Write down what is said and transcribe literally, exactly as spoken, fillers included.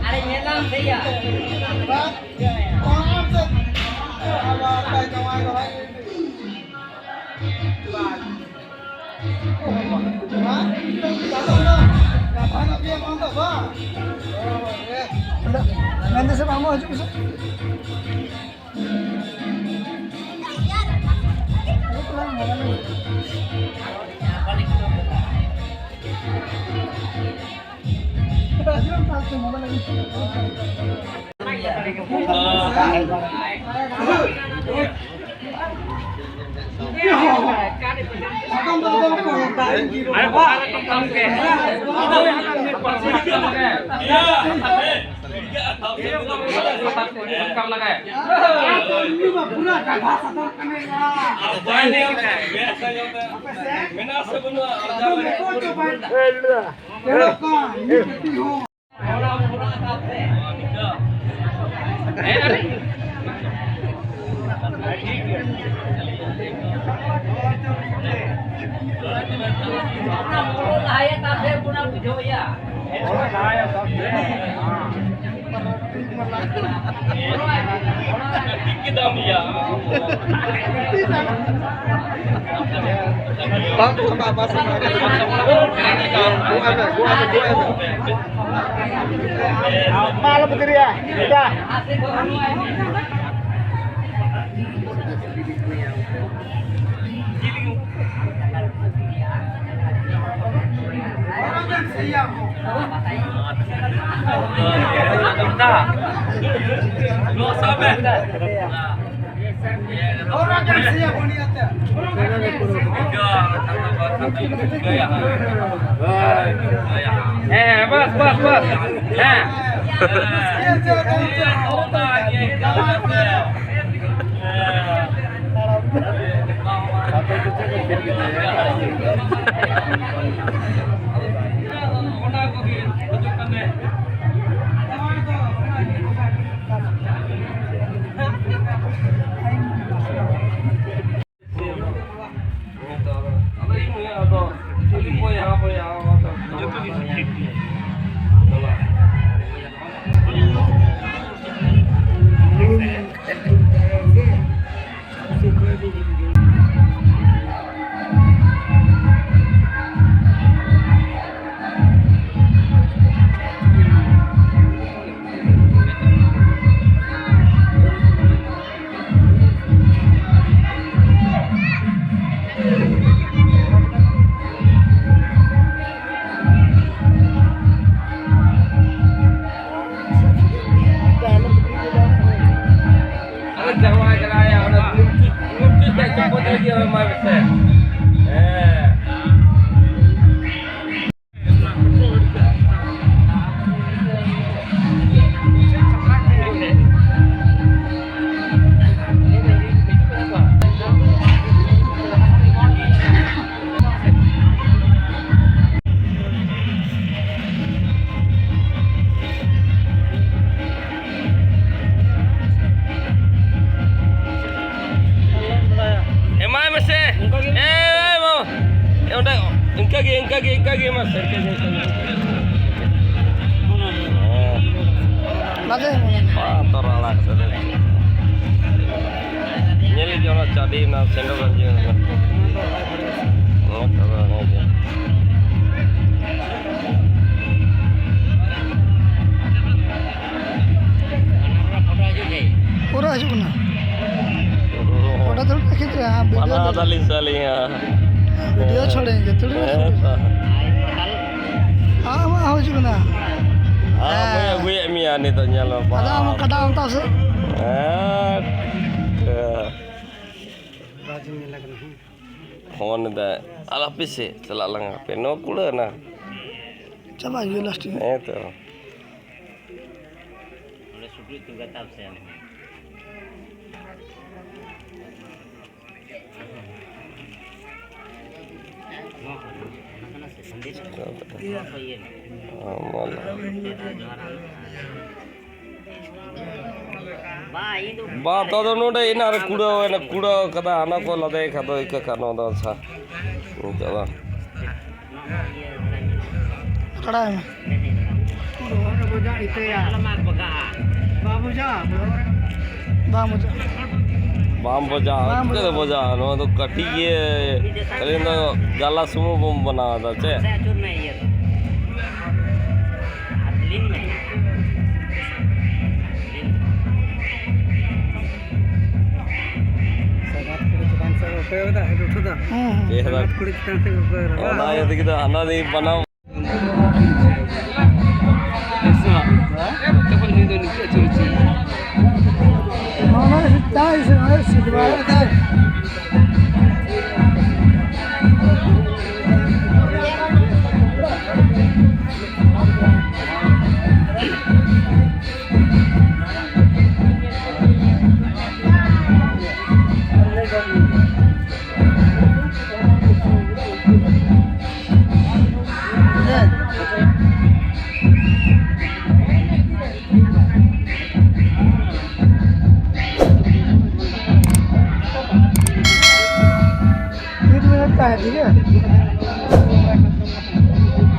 ᱟᱨᱮ ᱧᱮᱞᱟᱢ ᱥᱮᱭᱟ᱾ ᱢᱮᱱᱫᱟ ᱥᱮ ᱵᱟᱝ, ᱦᱤᱡᱩᱜ ᱢᱮᱥᱮ᱾ ᱢᱟ ᱟᱞᱚ ᱯᱮ ᱫᱮᱨᱤᱭᱟ, ᱫᱟ᱾ ᱦᱮᱸ, ᱵᱟᱥ, ᱵᱟᱥ, ᱵᱟᱥ᱾ ᱦᱮᱸ᱾ ᱟᱫᱚ ᱡᱟᱶᱟᱭ ᱠᱟᱱᱟᱭ, ᱚᱱᱟ ᱜᱩᱯᱪᱩᱯ, ᱜᱩᱯᱪᱩᱯ ᱛᱮ ᱪᱚᱯᱚᱡ ᱞᱟᱹᱜᱤᱫ ᱦᱚᱸ ᱮᱢᱟᱭ ᱢᱮᱥᱮ᱾ ᱦᱮᱸ᱾ ᱮᱢᱟᱭ ᱢᱮᱥᱮ᱾ ᱤᱱᱠᱟᱹ ᱜᱮ ᱢᱟ ᱥᱮᱨ ᱠᱚ ᱡᱚᱛᱚ ᱜᱮ᱾ ᱦᱮᱸ᱾ ᱵᱟᱝ ᱛᱚᱨᱟᱣ ᱟᱲᱟᱜ ᱠᱟᱛᱮ ᱫᱚ᱾ ᱧᱮᱞ ᱤᱧ ᱚᱱᱟ ᱪᱟᱹᱰᱤ ᱚᱱᱟ ᱥᱮᱸᱫᱽᱨᱟ ᱵᱟᱸᱫᱷᱤ ᱚᱱᱟ᱾ ᱦᱮᱸ, ᱛᱚᱵᱮ ᱚᱱᱟ ᱜᱮ᱾ ᱯᱩᱨᱟᱹ ᱦᱤᱡᱩᱜ ᱠᱟᱱᱟ᱾ ᱯᱷᱳᱴᱳ ᱛᱩᱞ ᱠᱷᱮᱛ ᱨᱮ, ᱦᱮᱸ, ᱵᱷᱤᱰᱤᱭᱳ ᱢᱟᱱᱟ ᱞᱮ-, ᱫᱟᱞᱤᱧ ᱥᱟᱞᱤᱧ, ᱦᱮᱸ᱾ ᱵᱷᱤᱰᱤᱭᱳ ᱪᱷᱚᱲᱮ ᱜᱮ, ᱛᱩᱲᱤ ᱢᱮ ᱦᱮᱸ ᱛᱚ᱾ ᱟᱢ ᱦᱚᱸ ᱦᱤᱡᱩᱜ ᱠᱟᱱᱟ᱾ ᱟᱢ ᱦᱚᱸᱭ ᱦᱮᱸ᱾ ᱟᱹᱜᱩᱭᱮᱫ ᱢᱮᱭᱟ ᱱᱤᱛᱚᱜ, ᱧᱮᱞ ᱢᱮ, ᱟᱫᱚ ᱟᱢ ᱵᱟᱯ᱾ ᱠᱟᱴᱟᱣ ᱟᱢ ᱛᱟᱢ ᱥᱮ? ᱦᱮᱸ᱾ ᱯᱷᱳᱱ ᱮᱫᱟᱭ, ᱟᱨ ᱦᱟᱯᱮ ᱥᱮ, ᱪᱟᱞᱟᱜ ᱞᱟᱝ ᱦᱟᱯᱮ, ᱱᱚᱣᱟ ᱠᱩᱲᱟᱹ ᱱᱟ᱾ ᱪᱟᱵᱟᱜ ᱜᱮᱭᱟ last ᱨᱮ᱾ ᱦᱮᱸ ᱛᱚ᱾ ᱚᱸᱰᱮ ᱥᱩᱠᱨᱤ ᱛᱩᱞ ᱠᱟᱛᱮ ᱟᱢ ᱥᱮ ᱟᱢ᱾ ᱱᱚᱣᱟ ᱠᱚ, ᱚᱱᱟ ᱠᱟᱱᱟ ᱥᱮ, ᱥᱟᱱᱫᱤᱯ? ᱱᱚᱣᱟ ᱠᱚ ᱤᱭᱟᱹ ᱢᱮ᱾ ᱦᱚᱸ, ᱢᱟ ᱞᱟᱹᱭ ᱢᱮ᱾ ᱡᱚᱦᱟᱨ, ᱡᱚᱦᱟᱨ᱾ ᱵᱟᱝ, ᱛᱚ ᱟᱫᱚ ᱱᱚᱰᱮ ᱮᱱᱟᱝ ᱨᱮ ᱠᱩᱲᱟᱹᱣ ᱮᱱᱟ, ᱠᱩᱲᱟᱹᱣ ᱠᱟᱫᱟ, ᱦᱟᱱᱟ ᱠᱚ ᱞᱟᱫᱮ ᱠᱷᱟᱱ ᱫᱚ ᱤᱠᱟᱹ ᱠᱟᱜ ᱱᱚᱣᱟ ᱫᱚ ᱟᱪᱪᱷᱟ᱾ ᱱᱤᱛᱚᱜ ᱫᱚ᱾ ᱟᱠᱷᱲᱟᱭ ᱢᱮ᱾ ᱵᱟᱝ ᱵᱩᱡᱷᱟᱹᱜ᱾ ᱵᱟᱝ ᱵᱩᱡᱷᱟᱹᱜ᱾ ᱵᱟᱢ ᱵᱚᱡᱟ, ᱵᱟᱢ ᱪᱤᱠᱟᱹᱛᱮ ᱵᱚᱡᱟ᱾ ᱵᱚᱡᱟ? ᱱᱚᱣᱟ ᱫᱚ ᱠᱟᱹᱴᱤᱡ ᱜᱮ, ᱟᱹᱞᱤᱧ ᱫᱚ ᱜᱟᱞᱟ ᱥᱩᱢᱩᱝ ᱵᱚᱱ ᱵᱮᱱᱟᱣ ᱮᱫᱟ, ᱪᱮ? ᱥᱮ ᱟᱹᱪᱩᱨ ᱢᱮ ᱤᱭᱟᱹ ᱫᱚ᱾ ᱟᱨ ᱞᱤᱱ ᱢᱮ᱾ ᱞᱤᱱ ᱢᱮ᱾ ᱥᱟᱸᱜᱟᱛ ᱠᱩᱲᱤ ᱪᱮᱛᱟᱱ ᱥᱮᱫ ᱨᱚᱴᱮ ᱠᱟᱫᱟ, ᱦᱮᱰ ᱩᱴᱷᱟᱹ ᱫᱟ᱾ ᱦᱮᱸ, ᱦᱮᱸ᱾ ᱥᱟᱸᱜᱟᱛ ᱠᱩᱲᱤ ᱪᱮᱛᱟᱱ ᱥᱮᱫ ᱨᱚᱴᱮ ᱠᱟᱫᱟ, ᱚᱱᱟ ᱵᱟᱝ? ᱤᱭᱟᱹ ᱛᱮᱜᱮ ᱫᱚ ᱦᱟᱱᱟ ᱫᱤᱱ ᱵᱟᱱᱟᱢ᱾ ᱛᱚᱠᱷᱚᱱ ᱱᱩᱭ ᱫᱚ ᱱᱤᱛᱚᱜ ᱪᱚᱞ ᱪᱚᱞ᱾ ᱱᱚᱣᱟ ᱢᱟ ᱥᱮᱛᱟᱜ ᱥᱮ ᱱᱚᱜᱼᱚᱭ ᱥᱤᱫᱽ ᱵᱟᱲᱟᱭ ᱫᱟᱭ᱾ तीन मिनट का है, ठीक है?